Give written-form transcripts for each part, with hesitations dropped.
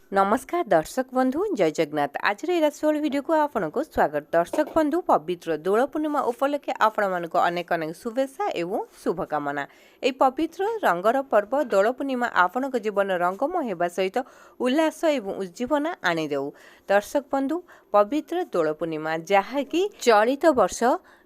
ନମସ୍କାର ଦର୍ଶକ ବନ୍ଧୁ, ଜୟ ଜଗନ୍ନାଥ। ଆଜିର ଏହି ରାଶିଫଳ ଭିଡ଼ିଓକୁ ଆପଣଙ୍କୁ ସ୍ୱାଗତ। ଦର୍ଶକ ବନ୍ଧୁ, ପବିତ୍ର ଦୋଳ ପୂର୍ଣ୍ଣିମା ଉପଲକ୍ଷେ ଆପଣମାନଙ୍କୁ ଅନେକ ଅନେକ ଶୁଭେଚ୍ଛା ଏବଂ ଶୁଭକାମନା। ଏହି ପବିତ୍ର ରଙ୍ଗର ପର୍ବ ଦୋଳ ପୂର୍ଣ୍ଣିମା ଆପଣଙ୍କ ଜୀବନ ରଙ୍ଗମୟ ହେବା ସହିତ ଉଲ୍ଲାସ ଏବଂ ଉଜ୍ଜୀବନ ଆଣିଦେଉ। ଦର୍ଶକ ବନ୍ଧୁ, ପବିତ୍ର ଦୋଳ ପୂର୍ଣ୍ଣିମା ଯାହାକି ଚଳିତ ବର୍ଷ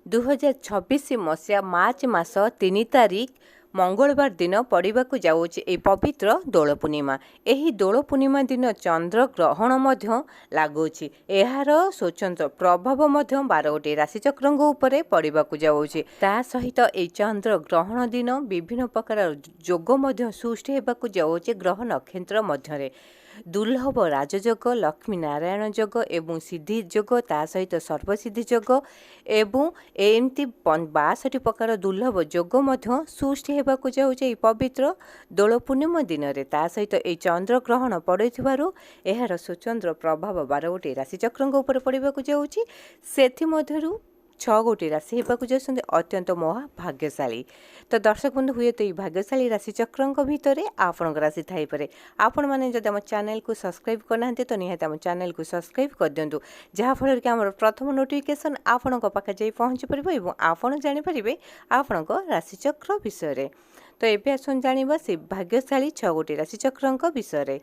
2026 ମସିହା ମାର୍ଚ୍ଚ ମାସ 3 ତାରିଖ ମଙ୍ଗଳବାର ଦିନ ପଡ଼ିବାକୁ ଯାଉଅଛି ଏହି ପବିତ୍ର ଦୋଳ ପୂର୍ଣ୍ଣିମା। ଏହି ଦୋଳ ପୂର୍ଣ୍ଣିମା ଦିନ ଚନ୍ଦ୍ର ଗ୍ରହଣ ମଧ୍ୟ ଲାଗୁଛି। ଏହାର ସ୍ୱତନ୍ତ୍ର ପ୍ରଭାବ ମଧ୍ୟ 12ଗୋଟି ରାଶିଚକ୍ରଙ୍କ ଉପରେ ପଡ଼ିବାକୁ ଯାଉଛି। ତା ସହିତ ଏହି ଚନ୍ଦ୍ର ଗ୍ରହଣ ଦିନ ବିଭିନ୍ନ ପ୍ରକାର ଯୋଗ ମଧ୍ୟ ସୃଷ୍ଟି ହେବାକୁ ଯାଉଛି। ଗ୍ରହ ନକ୍ଷତ୍ର ମଧ୍ୟରେ ଦୁର୍ଲଭ ରାଜଯୋଗ, ଲକ୍ଷ୍ମୀ ନାରାୟଣ ଯୋଗ ଏବଂ ସିଦ୍ଧି ଯୋଗ, ତା ସହିତ ସର୍ବସିଦ୍ଧି ଯୋଗ ଏବଂ ଏମିତି 62 ପ୍ରକାର ଦୁର୍ଲଭ ଯୋଗ ମଧ୍ୟ ସୃଷ୍ଟି ହେବାକୁ ଯାଉଛି ଏହି ପବିତ୍ର ଦୋଳ ପୂର୍ଣ୍ଣିମା ଦିନରେ। ତା ସହିତ ଏହି ଚନ୍ଦ୍ରଗ୍ରହଣ ପଡ଼ୁଥିବାରୁ ଏହାର ସ୍ୱତନ୍ତ୍ର ପ୍ରଭାବ 12ଗୋଟି ରାଶିଚକ୍ରଙ୍କ ଉପରେ ପଡ଼ିବାକୁ ଯାଉଛି। ସେଥିମଧ୍ୟରୁ 6 ଗୋଟି ରାଶି ହେବାକୁ ଯାଉଛନ୍ତି ଅତ୍ୟନ୍ତ ମହା ଭାଗ୍ୟଶାଳୀ। ତ ଦର୍ଶକ ବନ୍ଧୁ, ହୁଏତ ଏହି ଭାଗ୍ୟଶାଳୀ ରାଶିଚକ୍ରଙ୍କ ଭିତରେ ଆପଣଙ୍କ ରାଶି ଥାଇପାରେ। ଆପଣମାନେ ଯଦି ଆମ ଚ୍ୟାନେଲକୁ ସବସ୍କ୍ରାଇବ୍ କରିନାହାନ୍ତି, ତ ନିହାତି ଆମ ଚ୍ୟାନେଲକୁ ସବସ୍କ୍ରାଇବ୍ କରିଦିଅନ୍ତୁ, ଯାହାଫଳରେ କି ଆମର ପ୍ରଥମ ନୋଟିଫିକେସନ୍ ଆପଣଙ୍କ ପାଖରେ ଯାଇ ପହଞ୍ଚି ପାରିବ ଏବଂ ଆପଣ ଜାଣିପାରିବେ ଆପଣଙ୍କ ରାଶିଚକ୍ର ବିଷୟରେ। ତ ଏବେ ଆସନ୍ତୁ ଜାଣିବା ସେ ଭାଗ୍ୟଶାଳୀ 6 ଗୋଟି ରାଶିଚକ୍ରଙ୍କ ବିଷୟରେ।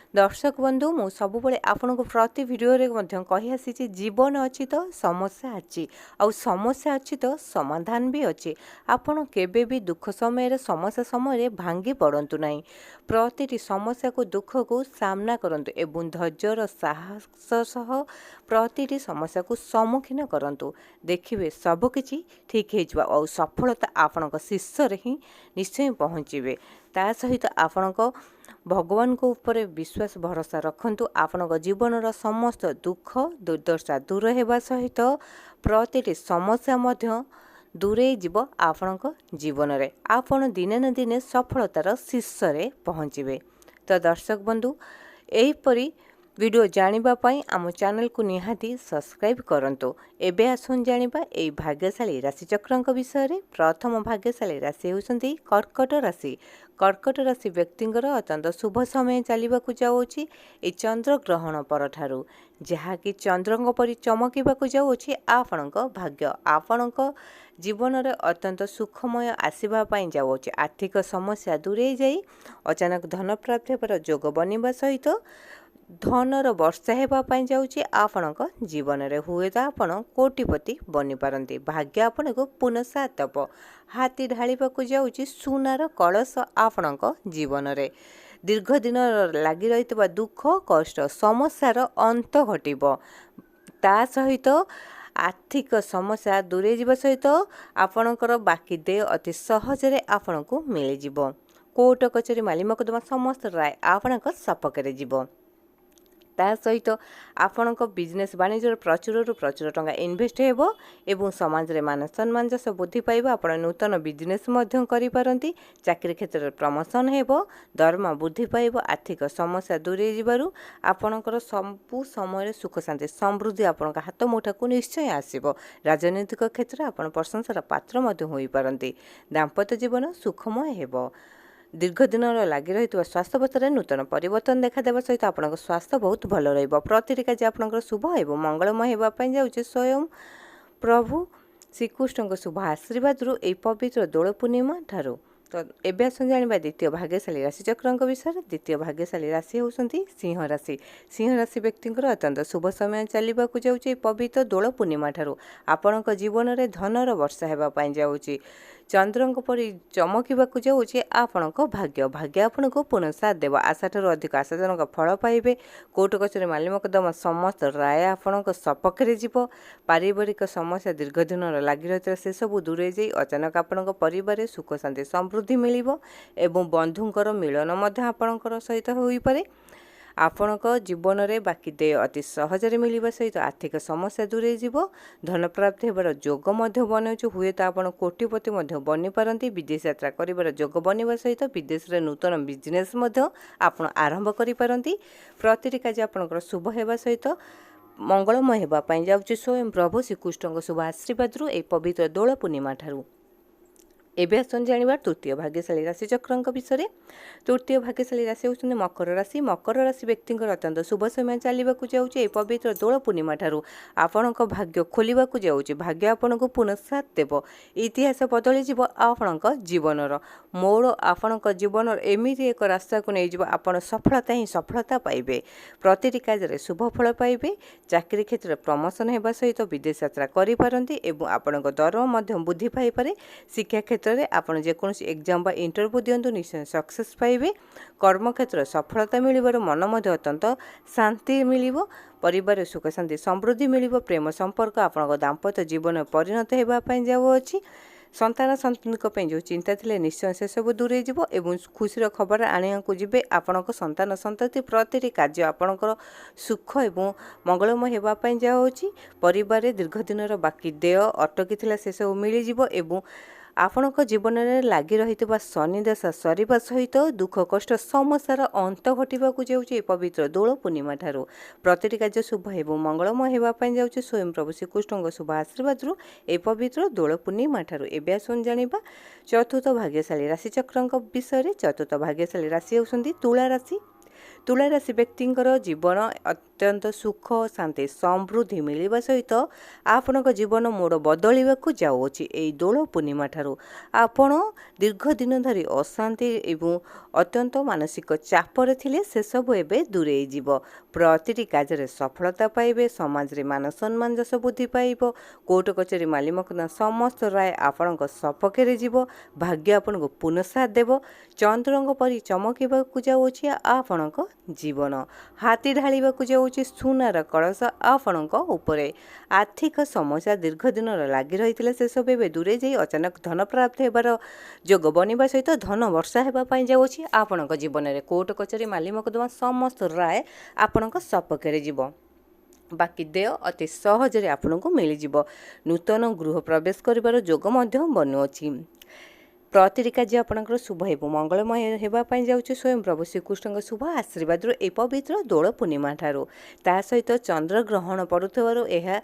ଦର୍ଶକ ବନ୍ଧୁ, ମୁଁ ସବୁବେଳେ ଆପଣଙ୍କୁ ପ୍ରତି ଭିଡ଼ିଓରେ ମଧ୍ୟ କହି ଆସିଛି, ଜୀବନ ଅଛି ତ ସମସ୍ୟା ଅଛି, ଆଉ ସମସ୍ୟା ଅଛି ତ ସମାଧାନ ବି ଅଛି। ଆପଣ କେବେ ବି ଦୁଃଖ ସମୟରେ, ସମସ୍ୟା ସମୟରେ ଭାଙ୍ଗି ପଡ଼ନ୍ତୁ ନାହିଁ। ପ୍ରତିଟି ସମସ୍ୟାକୁ, ଦୁଃଖକୁ ସାମ୍ନା କରନ୍ତୁ ଏବଂ ଧୈର୍ଯ୍ୟର ସାହସ ସହ ପ୍ରତିଟି ସମସ୍ୟାକୁ ସମ୍ମୁଖୀନ କରନ୍ତୁ। ଦେଖିବେ ସବୁକିଛି ଠିକ୍ ହେଇଯିବ ଆଉ ସଫଳତା ଆପଣଙ୍କ ଶୀର୍ଷରେ ହିଁ ନିଶ୍ଚୟ ପହଞ୍ଚିବେ। ତା ସହିତ ଆପଣଙ୍କ ଭଗବାନଙ୍କ ଉପରେ ବିଶ୍ୱାସ ଭରସା ରଖନ୍ତୁ। ଆପଣଙ୍କ ଜୀବନର ସମସ୍ତ ଦୁଃଖ ଦୁର୍ଦ୍ଦଶା ଦୂର ହେବା ସହିତ ପ୍ରତିଟି ସମସ୍ୟା ମଧ୍ୟ ଦୂରେଇ ଯିବ ଆପଣଙ୍କ ଜୀବନରେ। ଆପଣ ଦିନେ ନା ଦିନେ ସଫଳତାର ଶୀର୍ଷରେ ପହଞ୍ଚିବେ। ତ ଦର୍ଶକ ବନ୍ଧୁ, ଏହିପରି ଭିଡ଼ିଓ ଜାଣିବା ପାଇଁ ଆମ ଚ୍ୟାନେଲକୁ ନିହାତି ସବସ୍କ୍ରାଇବ୍ କରନ୍ତୁ। ଏବେ ଆସନ୍ତୁ ଜାଣିବା ଏହି ଭାଗ୍ୟଶାଳୀ ରାଶିଚକ୍ରଙ୍କ ବିଷୟରେ। ପ୍ରଥମ ଭାଗ୍ୟଶାଳୀ ରାଶି ହେଉଛନ୍ତି କର୍କଟ ରାଶି। କର୍କଟ ରାଶି ବ୍ୟକ୍ତିଙ୍କର ଅତ୍ୟନ୍ତ ଶୁଭ ସମୟ ଚାଲିବାକୁ ଯାଉଅଛି ଏହି ଚନ୍ଦ୍ରଗ୍ରହଣ ପରଠାରୁ, ଯାହାକି ଚନ୍ଦ୍ରଙ୍କ ପରି ଚମକିବାକୁ ଯାଉଅଛି ଆପଣଙ୍କ ଭାଗ୍ୟ। ଆପଣଙ୍କ ଜୀବନରେ ଅତ୍ୟନ୍ତ ସୁଖମୟ ଆସିବା ପାଇଁ ଯାଉଅଛି। ଆର୍ଥିକ ସମସ୍ୟା ଦୂରେଇ ଯାଇ ଅଚାନକ ଧନ ପ୍ରାପ୍ତି ହେବାର ଯୋଗ ବନିବା ସହିତ ଧନର ବର୍ଷା ହେବା ପାଇଁ ଯାଉଛି ଆପଣଙ୍କ ଜୀବନରେ। ହୁଏତ ଆପଣ କୋଟିପତି ବନିପାରନ୍ତି। ଭାଗ୍ୟ ଆପଣଙ୍କୁ ପୁନଃ ଦେବ। ହାତୀ ଢାଳିବାକୁ ଯାଉଛି ସୁନାର କଳସ ଆପଣଙ୍କ ଜୀବନରେ। ଦୀର୍ଘ ଦିନ ଲାଗି ରହିଥିବା ଦୁଃଖ କଷ୍ଟ ସମସ୍ୟାର ଅନ୍ତ ଘଟିବ। ତା ସହିତ ଆର୍ଥିକ ସମସ୍ୟା ଦୂରେଇ ଯିବା ସହିତ ଆପଣଙ୍କର ବାକି ଦେୟ ଅତି ସହଜରେ ଆପଣଙ୍କୁ ମିଳିଯିବ। କୋର୍ଟ କଚେରୀ ମାଲିମକଦ୍ଦମା ସମସ୍ତ ରାୟ ଆପଣଙ୍କ ସପକ୍ଷରେ ଯିବ। ତା ସହିତ ଆପଣଙ୍କ ବିଜନେସ୍ ବାଣିଜ୍ୟରେ ପ୍ରଚୁରରୁ ପ୍ରଚୁର ଟଙ୍କା ଇନଭେଷ୍ଟ ହେବ ଏବଂ ସମାଜରେ ମାନ ସମ୍ମାନ ଯଶ ବୃଦ୍ଧି ପାଇବ। ଆପଣ ନୂତନ ବିଜନେସ୍ ମଧ୍ୟ କରିପାରନ୍ତି। ଚାକିରି କ୍ଷେତ୍ରରେ ପ୍ରମୋସନ୍ ହେବ, ଦରମା ବୃଦ୍ଧି ପାଇବ। ଆର୍ଥିକ ସମସ୍ୟା ଦୂରେଇ ଯିବାରୁ ଆପଣଙ୍କର ସବୁ ସମୟରେ ସୁଖ ଶାନ୍ତି ସମୃଦ୍ଧି ଆପଣଙ୍କ ହାତ ମୁଠାକୁ ନିଶ୍ଚୟ ଆସିବ। ରାଜନୈତିକ କ୍ଷେତ୍ରରେ ଆପଣ ପ୍ରଶଂସାର ପାତ୍ର ମଧ୍ୟ ହୋଇପାରନ୍ତି। ଦାମ୍ପତ୍ୟ ଜୀବନ ସୁଖମୟ ହେବ। ଦୀର୍ଘ ଦିନର ଲାଗି ରହିଥିବା ସ୍ୱାସ୍ଥ୍ୟାବସ୍ଥାରେ ନୂତନ ପରିବର୍ତ୍ତନ ଦେଖାଦେବା ସହିତ ଆପଣଙ୍କ ସ୍ୱାସ୍ଥ୍ୟ ବହୁତ ଭଲ ରହିବ। ପ୍ରତିଟି କାର୍ଯ୍ୟ ଆପଣଙ୍କର ଶୁଭ ଏବଂ ମଙ୍ଗଳମୟ ହେବା ପାଇଁ ଯାଉଛି ସ୍ୱୟଂ ପ୍ରଭୁ ଶ୍ରୀକୃଷ୍ଣଙ୍କ ଶୁଭ ଆଶୀର୍ବାଦରୁ ଏହି ପବିତ୍ର ଦୋଳ ପୂର୍ଣ୍ଣିମା ଠାରୁ। ତ ଏବେ ଆସନ୍ତୁ ଜାଣିବା ଦ୍ୱିତୀୟ ଭାଗ୍ୟଶାଳୀ ରାଶିଚକ୍ରଙ୍କ ବିଷୟରେ। ଦ୍ୱିତୀୟ ଭାଗ୍ୟଶାଳୀ ରାଶି ହେଉଛନ୍ତି ସିଂହ ରାଶି। ସିଂହ ରାଶି ବ୍ୟକ୍ତିଙ୍କର ଅତ୍ୟନ୍ତ ଶୁଭ ସମୟ ଚାଲିବାକୁ ଯାଉଛି ଏହି ପବିତ୍ର ଦୋଳ ପୂର୍ଣ୍ଣିମା ଠାରୁ। ଆପଣଙ୍କ ଜୀବନରେ ଧନର ବର୍ଷା ହେବା ପାଇଁ ଯାଉଛି। ଚନ୍ଦ୍ରଙ୍କ ପରି ଚମକିବାକୁ ଯାଉଛି ଆପଣଙ୍କ ଭାଗ୍ୟ। ଭାଗ୍ୟ ଆପଣଙ୍କୁ ପୁନଃ ସାଥ ଦେବ। ଆଶାଠାରୁ ଅଧିକ ଆଶାଜନକ ଫଳ ପାଇବେ। କୋର୍ଟ କଚେରୀ ମାଲିମକଦ୍ଦମା ସମସ୍ତ ରାୟ ଆପଣଙ୍କ ସପକ୍ଷରେ ଯିବ। ପାରିବାରିକ ସମସ୍ୟା ଦୀର୍ଘ ଦିନର ଲାଗି ରହିଥିବା ସେସବୁ ଦୂରେଇ ଯାଇ ଅଚାନକ ଆପଣଙ୍କ ପରିବାରରେ ସୁଖ ଶାନ୍ତି ସମୃଦ୍ଧି ମିଳିବ ଏବଂ ବନ୍ଧୁଙ୍କର ମିଳନ ମଧ୍ୟ ଆପଣଙ୍କର ସହିତ ହୋଇପାରେ। ଆପଣଙ୍କ ଜୀବନରେ ବାକି ଦେୟ ଅତି ସହଜରେ ମିଳିବା ସହିତ ଆର୍ଥିକ ସମସ୍ୟା ଦୂରେଇ ଯିବ। ଧନପ୍ରାପ୍ତି ହେବାର ଯୋଗ ମଧ୍ୟ ବନାଉଛି। ହୁଏତ ଆପଣ କୋଟିପତି ମଧ୍ୟ ବନିପାରନ୍ତି। ବିଦେଶ ଯାତ୍ରା କରିବାର ଯୋଗ ବନିବା ସହିତ ବିଦେଶରେ ନୂତନ ବିଜନେସ୍ ମଧ୍ୟ ଆପଣ ଆରମ୍ଭ କରିପାରନ୍ତି। ପ୍ରତିଟି କାର୍ଯ୍ୟ ଆପଣଙ୍କର ଶୁଭ ହେବା ସହିତ ମଙ୍ଗଳମୟ ହେବା ପାଇଁ ଯାଉଛି ସ୍ୱୟଂ ପ୍ରଭୁ ଶ୍ରୀକୃଷ୍ଣଙ୍କ ଶୁଭ ଆଶୀର୍ବାଦରୁ ଏହି ପବିତ୍ର ଦୋଳ ପୂର୍ଣ୍ଣିମା ଠାରୁ। ଏବେ ଆସନ୍ତୁ ଜାଣିବା ତୃତୀୟ ଭାଗ୍ୟଶାଳୀ ରାଶିଚକ୍ରଙ୍କ ବିଷୟରେ। ତୃତୀୟ ଭାଗ୍ୟଶାଳୀ ରାଶି ହେଉଛନ୍ତି ମକର ରାଶି। ମକର ରାଶି ବ୍ୟକ୍ତିଙ୍କର ଅତ୍ୟନ୍ତ ଶୁଭ ସମୟ ଚାଲିବାକୁ ଯାଉଛି। ଏହି ପବିତ୍ର ଦୋଳ ପୂର୍ଣ୍ଣିମା ଠାରୁ ଆପଣଙ୍କ ଭାଗ୍ୟ ଖୋଲିବାକୁ ଯାଉଛି। ଭାଗ୍ୟ ଆପଣଙ୍କୁ ପୁନଃସାଥ ଦେବ। ଇତିହାସ ବଦଳିଯିବ ଆପଣଙ୍କ ଜୀବନର ମୋଡ଼। ଆପଣଙ୍କ ଜୀବନର ଏମିତି ଏକ ରାସ୍ତାକୁ ନେଇଯିବ, ଆପଣ ସଫଳତା ହିଁ ସଫଳତା ପାଇବେ। ପ୍ରତିଟି କାର୍ଯ୍ୟରେ ଶୁଭ ଫଳ ପାଇବେ। ଚାକିରି କ୍ଷେତ୍ରରେ ପ୍ରମୋସନ୍ ହେବା ସହିତ ବିଦେଶ ଯାତ୍ରା କରିପାରନ୍ତି ଏବଂ ଆପଣଙ୍କ ଦରମା ମଧ୍ୟ ବୃଦ୍ଧି ପାଇପାରେ। ଶିକ୍ଷା କ୍ଷେତ୍ରରେ ଆପଣ ଯେକୌଣସି ଏକ୍ଜାମ୍ ବା ଇଣ୍ଟରଭ୍ୟୁ ଦିଅନ୍ତୁ, ନିଶ୍ଚୟ ସକ୍ସେସ୍ ପାଇବେ। କର୍ମକ୍ଷେତ୍ରରେ ସଫଳତା ମିଳିବାରୁ ମନ ମଧ୍ୟ ଅତ୍ୟନ୍ତ ଶାନ୍ତି ମିଳିବ। ପରିବାରରେ ସୁଖ ଶାନ୍ତି ସମୃଦ୍ଧି ମିଳିବ। ପ୍ରେମ ସମ୍ପର୍କ ଆପଣଙ୍କ ଦାମ୍ପତ୍ୟ ଜୀବନ ପରିଣତ ହେବା ପାଇଁ ଯାଉଅଛି। ସନ୍ତାନ ସନ୍ତତିଙ୍କ ପାଇଁ ଯେଉଁ ଚିନ୍ତା ଥିଲେ, ନିଶ୍ଚୟ ସେସବୁ ଦୂରେଇ ଯିବ ଏବଂ ଖୁସିର ଖବର ଆଣିବାକୁ ଯିବେ ଆପଣଙ୍କ ସନ୍ତାନ ସନ୍ତତି। ପ୍ରତିଟି କାର୍ଯ୍ୟ ଆପଣଙ୍କର ସୁଖ ଏବଂ ମଙ୍ଗଳମୟ ହେବା ପାଇଁ ଯାଉଅଛି। ପରିବାରରେ ଦୀର୍ଘ ଦିନର ବାକି ଦେୟ ଅଟକିଥିଲା, ସେସବୁ ମିଳିଯିବ ଏବଂ ଆପଣଙ୍କ ଜୀବନରେ ଲାଗି ରହିଥିବା ଶନିଦଶା ସରିବା ସହିତ ଦୁଃଖ କଷ୍ଟ ସମସ୍ୟାର ଅନ୍ତ ଘଟିବାକୁ ଯାଉଛି। ଏହି ପବିତ୍ର ଦୋଳ ପୂର୍ଣ୍ଣିମା ଠାରୁ ପ୍ରତିଟି କାର୍ଯ୍ୟ ଶୁଭ ଏବଂ ମଙ୍ଗଳମୟ ହେବା ପାଇଁ ଯାଉଛି, ସ୍ୱୟଂ ପ୍ରଭୁ ଶ୍ରୀକୃଷ୍ଣଙ୍କ ଶୁଭ ଆଶୀର୍ବାଦରୁ ଏହି ପବିତ୍ର ଦୋଳ ପୂର୍ଣ୍ଣିମା ଠାରୁ। ଏବେ ଆସନ୍ତୁ ଜାଣିବା ଚତୁର୍ଥ ଭାଗ୍ୟଶାଳୀ ରାଶିଚକ୍ରଙ୍କ ବିଷୟରେ। ଚତୁର୍ଥ ଭାଗ୍ୟଶାଳୀ ରାଶି ହେଉଛନ୍ତି ତୁଳା ରାଶି। ତୁଳା ରାଶି ବ୍ୟକ୍ତିଙ୍କର ଜୀବନ ଅତ୍ୟନ୍ତ ସୁଖ ଶାନ୍ତି ସମୃଦ୍ଧି ମିଳିବା ସହିତ ଆପଣଙ୍କ ଜୀବନ ମୋଡ଼ ବଦଳିବାକୁ ଯାଉଅଛି। ଏହି ଦୋଳ ପୂର୍ଣ୍ଣିମା ଠାରୁ ଆପଣ ଦୀର୍ଘ ଦିନ ଧରି ଅଶାନ୍ତି ଏବଂ ଅତ୍ୟନ୍ତ ମାନସିକ ଚାପରେ ଥିଲେ, ସେସବୁ ଏବେ ଦୂରେଇ ଯିବ। ପ୍ରତିଟି କାର୍ଯ୍ୟରେ ସଫଳତା ପାଇବେ। ସମାଜରେ ମାନ ସମ୍ମାନ ଯଶ ବୃଦ୍ଧି ପାଇବ। କୋର୍ଟ କଚେରୀ ମାଲିମକଦ୍ଦମା ସମସ୍ତ ରାୟ ଆପଣଙ୍କ ସପକ୍ଷରେ ଯିବ। ଭାଗ୍ୟ ଆପଣଙ୍କୁ ପୁନଃସାଥ ଦେବ। ଚନ୍ଦ୍ରଙ୍କ ପରି ଚମକିବାକୁ ଯାଉଅଛି ଆପଣଙ୍କ ଜୀବନ। ହାତୀ ଢାଳିବାକୁ ଯାଉଛି ସୁନାର କଳସ ଆପଣଙ୍କ ଉପରେ। ଆର୍ଥିକ ସମସ୍ୟା ଦୀର୍ଘ ଦିନର ଲାଗି ରହିଥିଲା, ସେସବୁ ଏବେ ଦୂରେଇ ଯାଇ ଅଚାନକ ଧନ ପ୍ରାପ୍ତ ହେବାର ଯୋଗ ବନିବା ସହିତ ଧନ ବର୍ଷା ହେବା ପାଇଁ ଯାଉଅଛି ଆପଣଙ୍କ ଜୀବନରେ। କୋର୍ଟ କଚେରୀ ମାଲିମକଦ୍ଦମା ସମସ୍ତ ରାୟ ଆପଣଙ୍କ ସପକ୍ଷରେ ଯିବ। ବାକି ଦେୟ ଅତି ସହଜରେ ଆପଣଙ୍କୁ ମିଳିଯିବ। ନୂତନ ଗୃହ ପ୍ରବେଶ କରିବାର ଯୋଗ ମଧ୍ୟ ବନୁଅଛି। ପ୍ରତିଟି କାର୍ଯ୍ୟ ଆପଣଙ୍କର ଶୁଭ ହେବ, ମଙ୍ଗଳମୟ ହେବା ପାଇଁ ଯାଉଛି, ସ୍ୱୟଂ ପ୍ରଭୁ ଶ୍ରୀକୃଷ୍ଣଙ୍କ ଶୁଭ ଆଶୀର୍ବାଦରୁ ଏହି ପବିତ୍ର ଦୋଳ ପୂର୍ଣ୍ଣିମା ଠାରୁ। ତା ସହିତ ଚନ୍ଦ୍ରଗ୍ରହଣ ପଡ଼ୁଥିବାରୁ ଏହା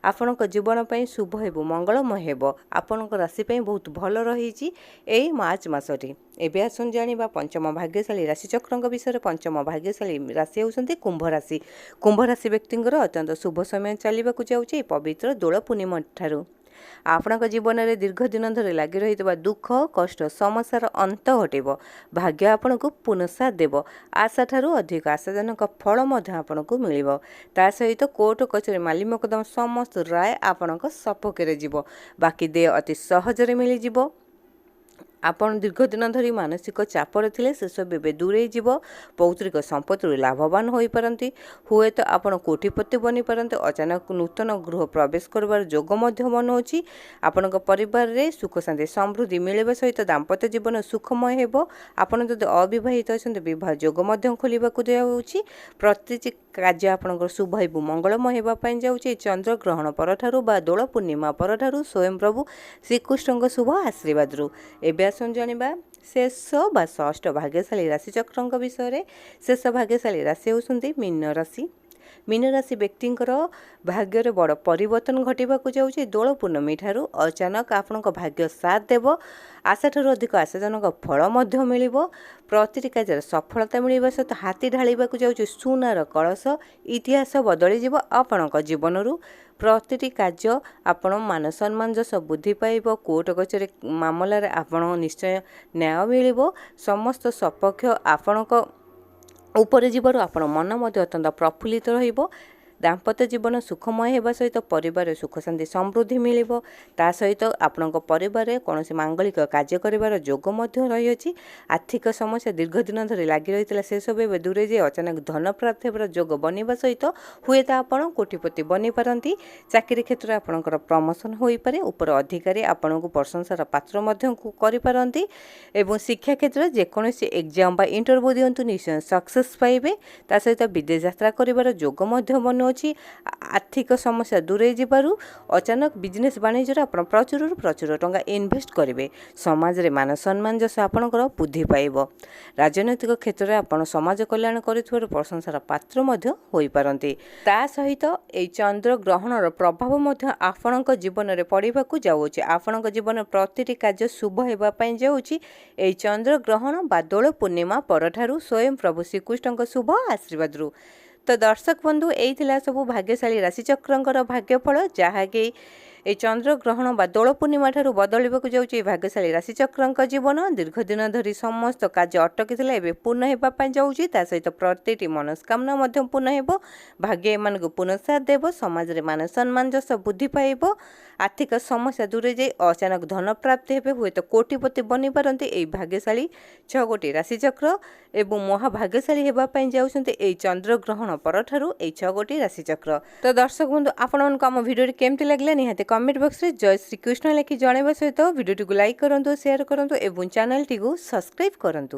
ଆପଣଙ୍କ ଜୀବନ ପାଇଁ ଶୁଭ ହେବ, ମଙ୍ଗଳମୟ ହେବ। ଆପଣଙ୍କ ରାଶି ପାଇଁ ବହୁତ ଭଲ ରହିଛି ଏଇ ମାର୍ଚ୍ଚ ମାସଟି। ଏବେ ଆସନ୍ତୁ ଜାଣିବା ପଞ୍ଚମ ଭାଗ୍ୟଶାଳୀ ରାଶିଚକ୍ରଙ୍କ ବିଷୟରେ। ପଞ୍ଚମ ଭାଗ୍ୟଶାଳୀ ରାଶି ହେଉଛନ୍ତି କୁମ୍ଭ ରାଶି। କୁମ୍ଭ ରାଶି ବ୍ୟକ୍ତିଙ୍କର ଅତ୍ୟନ୍ତ ଶୁଭ ସମୟ ଚାଲିବାକୁ ଯାଉଛି। ଏହି ପବିତ୍ର ଦୋଳ ପୂର୍ଣ୍ଣିମା ଠାରୁ ଆପଣଙ୍କ ଜୀବନରେ ଦୀର୍ଘ ଦିନ ଧରି ଲାଗି ରହିଥିବା ଦୁଃଖ କଷ୍ଟ ସମସ୍ୟାର ଅନ୍ତ ଘଟିବ। ଭାଗ୍ୟ ଆପଣଙ୍କୁ ପୁନଃସାଥ ଦେବ। ଆଶାଠାରୁ ଅଧିକ ଆଶାଜନକ ଫଳ ମଧ୍ୟ ଆପଣଙ୍କୁ ମିଳିବ। ତା ସହିତ କୋର୍ଟ କଚେରୀ ମାଲିମକଦ୍ଦମା ସମସ୍ତ ରାୟ ଆପଣଙ୍କ ସପକ୍ଷରେ ଯିବ। ବାକି ଦେୟ ଅତି ସହଜରେ ମିଳିଯିବ। ଆପଣ ଦୀର୍ଘ ଦିନ ଧରି ମାନସିକ ଚାପରେ ଥିଲେ, ସେସବୁ ଏବେ ଦୂରେଇ ଯିବ। ପୌତ୍ରିକ ସମ୍ପତ୍ତିରୁ ଲାଭବାନ ହୋଇପାରନ୍ତି। ହୁଏତ ଆପଣ କୋଟିପତି ବନିପାରନ୍ତି। ଅଚାନକ ନୂତନ ଗୃହ ପ୍ରବେଶ କରିବାର ଯୋଗ ମଧ୍ୟ ବନଉଛି। ଆପଣଙ୍କ ପରିବାରରେ ସୁଖ ଶାନ୍ତି ସମୃଦ୍ଧି ମିଳିବା ସହିତ ଦାମ୍ପତ୍ୟ ଜୀବନ ସୁଖମୟ ହେବ। ଆପଣ ଯଦି ଅବିବାହିତ ଅଛନ୍ତି, ବିବାହ ଯୋଗ ମଧ୍ୟ ଖୋଲିବାକୁ ଯାଉଛି। ପ୍ରତିଟି କାର୍ଯ୍ୟ ଆପଣଙ୍କର ଶୁଭ ଏବଂ ମଙ୍ଗଳମୟ ହେବା ପାଇଁ ଯାଉଛି ଚନ୍ଦ୍ରଗ୍ରହଣ ପରଠାରୁ ବା ଦୋଳ ପୂର୍ଣ୍ଣିମା ପରଠାରୁ, ସ୍ୱୟଂ ପ୍ରଭୁ ଶ୍ରୀକୃଷ୍ଣଙ୍କ ଶୁଭ ଆଶୀର୍ବାଦରୁ। ଏବେ ଆସନ୍ତୁ ଜାଣିବା ଶେଷ ବା ଷଷ୍ଠ ଭାଗ୍ୟଶାଳୀ ରାଶିଚକ୍ରଙ୍କ ବିଷୟରେ। ଶେଷ ଭାଗ୍ୟଶାଳୀ ରାଶି ହେଉଛନ୍ତି ମୀନ ରାଶି। ମୀନ ରାଶି ବ୍ୟକ୍ତିଙ୍କର ଭାଗ୍ୟରେ ବଡ଼ ପରିବର୍ତ୍ତନ ଘଟିବାକୁ ଯାଉଛି। ଦୋଳ ପୂର୍ଣ୍ଣମୀ ଠାରୁ ଅଚାନକ ଆପଣଙ୍କ ଭାଗ୍ୟ ସାଥ ଦେବ। ଆଶାଠାରୁ ଅଧିକ ଆଶାଜନକ ଫଳ ମଧ୍ୟ ମିଳିବ। ପ୍ରତିଟି କାର୍ଯ୍ୟରେ ସଫଳତା ମିଳିବା ସହିତ ହାତୀ ଢାଳିବାକୁ ଯାଉଛି ସୁନାର କଳସ। ଇତିହାସ ବଦଳିଯିବ ଆପଣଙ୍କ ଜୀବନରୁ। ପ୍ରତିଟି କାର୍ଯ୍ୟ ଆପଣ ମାନ ସମ୍ମାନ ଯଶ ବୃଦ୍ଧି ପାଇବ। କୋର୍ଟ କଚେରୀ ମାମଲାରେ ଆପଣ ନିଶ୍ଚୟ ନ୍ୟାୟ ମିଳିବ। ସମସ୍ତ ସପକ୍ଷ ଆପଣଙ୍କ ଉପରେ ଯିବାରୁ ଆପଣ ମନ ମଧ୍ୟ ଅତ୍ୟନ୍ତ ପ୍ରଫୁଲ୍ଲିତ ରହିବ। ଦାମ୍ପତ୍ୟ ଜୀବନ ସୁଖମୟ ହେବା ସହିତ ପରିବାରରେ ସୁଖ ଶାନ୍ତି ସମୃଦ୍ଧି ମିଳିବ। ତା ସହିତ ଆପଣଙ୍କ ପରିବାରରେ କୌଣସି ମାଙ୍ଗଳିକ କାର୍ଯ୍ୟ କରିବାର ଯୋଗ ମଧ୍ୟ ରହିଅଛି। ଆର୍ଥିକ ସମସ୍ୟା ଦୀର୍ଘ ଦିନ ଧରି ଲାଗି ରହିଥିଲା, ସେସବୁ ଏବେ ଦୂରେଇ ଯାଇ ଅଚାନକ ଧନ ପ୍ରାପ୍ତି ହେବାର ଯୋଗ ବନିବା ସହିତ ହୁଏତ ଆପଣ କୋଟିପତି ବନିପାରନ୍ତି। ଚାକିରି କ୍ଷେତ୍ରରେ ଆପଣଙ୍କର ପ୍ରମୋସନ୍ ହୋଇପାରେ। ଉପର ଅଧିକାରୀ ଆପଣଙ୍କୁ ପ୍ରଶଂସାର ପାତ୍ର ମଧ୍ୟ କରିପାରନ୍ତି ଏବଂ ଶିକ୍ଷା କ୍ଷେତ୍ରରେ ଯେକୌଣସି ଏକ୍ଜାମ୍ ବା ଇଣ୍ଟରଭ୍ୟୁ ଦିଅନ୍ତୁ, ନିଶ୍ଚୟ ସକ୍ସେସ୍ ପାଇବେ। ତା ସହିତ ବିଦେଶ ଯାତ୍ରା କରିବାର ଯୋଗ ମଧ୍ୟ ବନୁଅଛି। ଅଛି। ଆର୍ଥିକ ସମସ୍ୟା ଦୂରେଇ ଯିବାରୁ ଅଚାନକ ବିଜନେସ୍ ବାଣିଜ୍ୟରେ ଆପଣ ପ୍ରଚୁରରୁ ପ୍ରଚୁର ଟଙ୍କା ଇନଭେଷ୍ଟ କରିବେ। ସମାଜରେ ମାନ ସମ୍ମାନ ଯଶ ଆପଣଙ୍କର ବୃଦ୍ଧି ପାଇବ। ରାଜନୈତିକ କ୍ଷେତ୍ରରେ ଆପଣ ସମାଜ କଲ୍ୟାଣ କରୁଥିବାରୁ ପ୍ରଶଂସାର ପାତ୍ର ମଧ୍ୟ ହୋଇପାରନ୍ତି। ତା ସହିତ ଏହି ଚନ୍ଦ୍ର ଗ୍ରହଣର ପ୍ରଭାବ ମଧ୍ୟ ଆପଣଙ୍କ ଜୀବନରେ ପଡ଼ିବାକୁ ଯାଉଅଛି। ଆପଣଙ୍କ ଜୀବନ ପ୍ରତିଟି କାର୍ଯ୍ୟ ଶୁଭ ହେବା ପାଇଁ ଯାଉଛି ଏହି ଚନ୍ଦ୍ର ଗ୍ରହଣ ବା ଦୋଳ ପୂର୍ଣ୍ଣିମା ପରଠାରୁ, ସ୍ୱୟଂ ପ୍ରଭୁ ଶ୍ରୀକୃଷ୍ଣଙ୍କ ଶୁଭ ଆଶୀର୍ବାଦରୁ। ତ ଦର୍ଶକ ବନ୍ଧୁ, ଏଇ ଥିଲା ସବୁ ଭାଗ୍ୟଶାଳୀ ରାଶିଚକ୍ରଙ୍କର ଭାଗ୍ୟଫଳ, ଯାହାକି এই ଚନ୍ଦ୍ରଗ୍ରହଣ ବା ଦୋଳ ପୂର୍ଣ୍ଣିମା ଠାରୁ ବଦଳିବାକୁ ଯାଉଛି ଏହି ଭାଗ୍ୟଶାଳୀ ରାଶିଚକ୍ରଙ୍କ ଜୀବନ। ଦୀର୍ଘ ଦିନ ଧରି ସମସ୍ତ କାର୍ଯ୍ୟ ଅଟକିଥିଲା, ଏବେ ପୂର୍ଣ୍ଣ ହେବା ପାଇଁ ଯାଉଛି। ତା ସହିତ ପ୍ରତିଟି ମନସ୍କାମନା ମଧ୍ୟ ପୂର୍ଣ୍ଣ ହେବ। ଭାଗ୍ୟ ଏମାନଙ୍କୁ ପୁନଃସାଥ ଦେବ। ସମାଜରେ ମାନ ସମ୍ମାନ ଯଶ ବୃଦ୍ଧି ପାଇବ। ଆର୍ଥିକ ସମସ୍ୟା ଦୂରେଇ ଯାଇ ଅଚାନକ ଧନ ପ୍ରାପ୍ତି ହେବେ। ହୁଏତ କୋଟିପତି ବନିପାରନ୍ତି ଏହି ଭାଗ୍ୟଶାଳୀ 6 ଗୋଟି ରାଶିଚକ୍ର ଏବଂ ମହାଭାଗ୍ୟଶାଳୀ ହେବା ପାଇଁ ଯାଉଛନ୍ତି ଏହି ଚନ୍ଦ୍ରଗ୍ରହଣ ପରଠାରୁ ଏହି 6 ଗୋଟି ରାଶିଚକ୍ର। ତ ଦର୍ଶକ ବନ୍ଧୁ, ଆପଣମାନଙ୍କୁ ଆମ ଭିଡ଼ିଓଟି କେମିତି ଲାଗିଲା, ନିହାତି କମେଣ୍ଟ ବକ୍ସରେ ଜୟ ଶ୍ରୀକୃଷ୍ଣ ଲେଖି ଜଣାଇବା ସହିତ ଭିଡ଼ିଓଟିକୁ ଲାଇକ୍ କରନ୍ତୁ, ସେୟାର କରନ୍ତୁ ଏବଂ ଚ୍ୟାନେଲଟିକୁ ସବସ୍କ୍ରାଇବ୍ କରନ୍ତୁ।